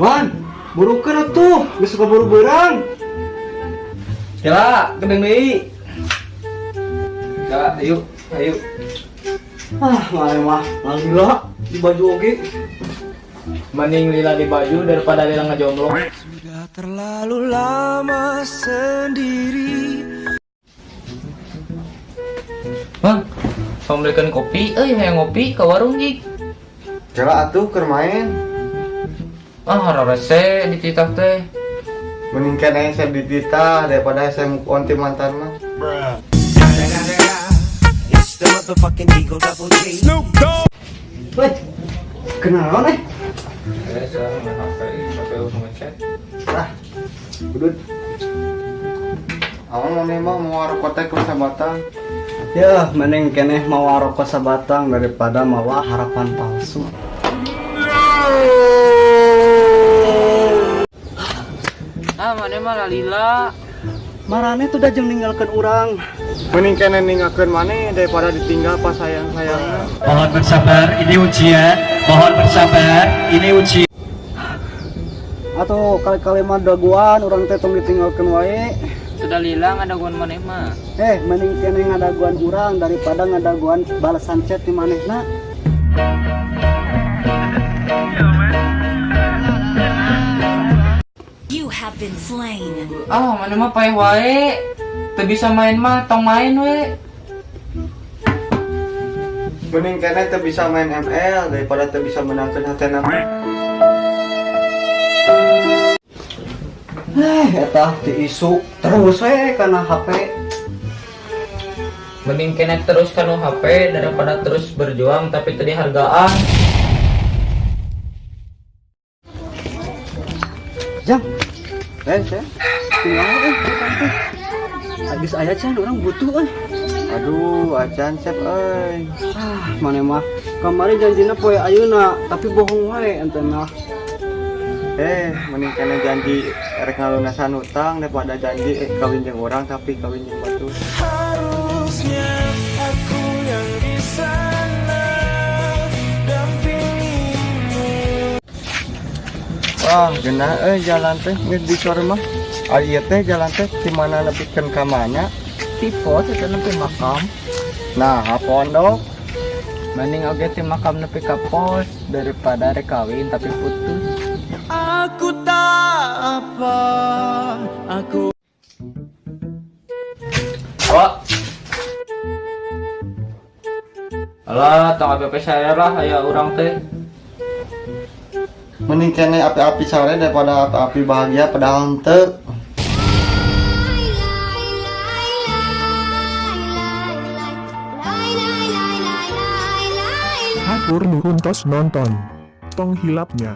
Wan, burukeun atuh, geus keburu beurang. Kela, kedeng deui. Kela, ayo, ayo. Ah, maneh mah lila di baju oge. Mending lila di baju daripada lila ngejomblo. Sudah terlalu lama sendiri. Bang, mau belikan kopi, eh hayang ngopi ke warung jik. Kela atuh keur main. Ah, rese dititah teh. Mending keneh saya dititah daripada saya move on ti mantan mah. It's the motherfucking Eagle Double G. Weh, kenalan eh. Biasa, main HP, HP udah ngechat. Ah, udud. Awan maneh mah mawa rokok teh ku sabatang. Ya, mending keneh mawa rokok sabatang daripada mawa harapan palsu. Ah, maneh mah lila. Marane tuh dah jeung ninggalkeun urang. Mending keneh ninggalkeun maneh daripada ditinggal pas sayang-sayangna. Mohon bersabar, ini ujian. Mohon bersabar, ini ujian. Atau kali-kali mah daguan urang teh tong ditinggalkeun wae. Sudah lila ngadaguan maneh mah. Eh, mending keneh ngadaguan urang daripada ngadaguan balasan chat di manehna. You have been slain. Ah, maneh mah paeh wae. Teu bisa main mah tong main we. Mending keneh teu bisa main ML daripada teu bisa menangkeun hatena. Eh, eta ti isu terus we kana HP. Mending keneh terus kanu HP daripada terus berjuang tapi teu dihargaan. Jang. Eh, saya tinggal eh teh. Geus aya can urang butuh euy. Aduh, acan sep euy. Ah, maneh mah kamari janjina poe ayeuna tapi bohong wae ente mah. Eh, mending keneh janji erek ngalunasan utang daripada janji kawin jeung urang tapi kawin jeung batur. Harusnya aku yang di sana dampingimu. Wah, genah euy jalan teh geus di sore mah. Ari ieu teh jalan teh di mana nepikeun ka mana? Ti pos eta nepi makam. Nah, pondok. Mending oge ti makam nepi ka pos daripada rek kawin tapi putus. Aku tak apa, aku Oh. Alah, tong api saya lah aya urang teh. Mending keneh api-api sare daripada api-api bahagia padahal henteu. Hatur nuhun tos nonton. Tong hilapnya.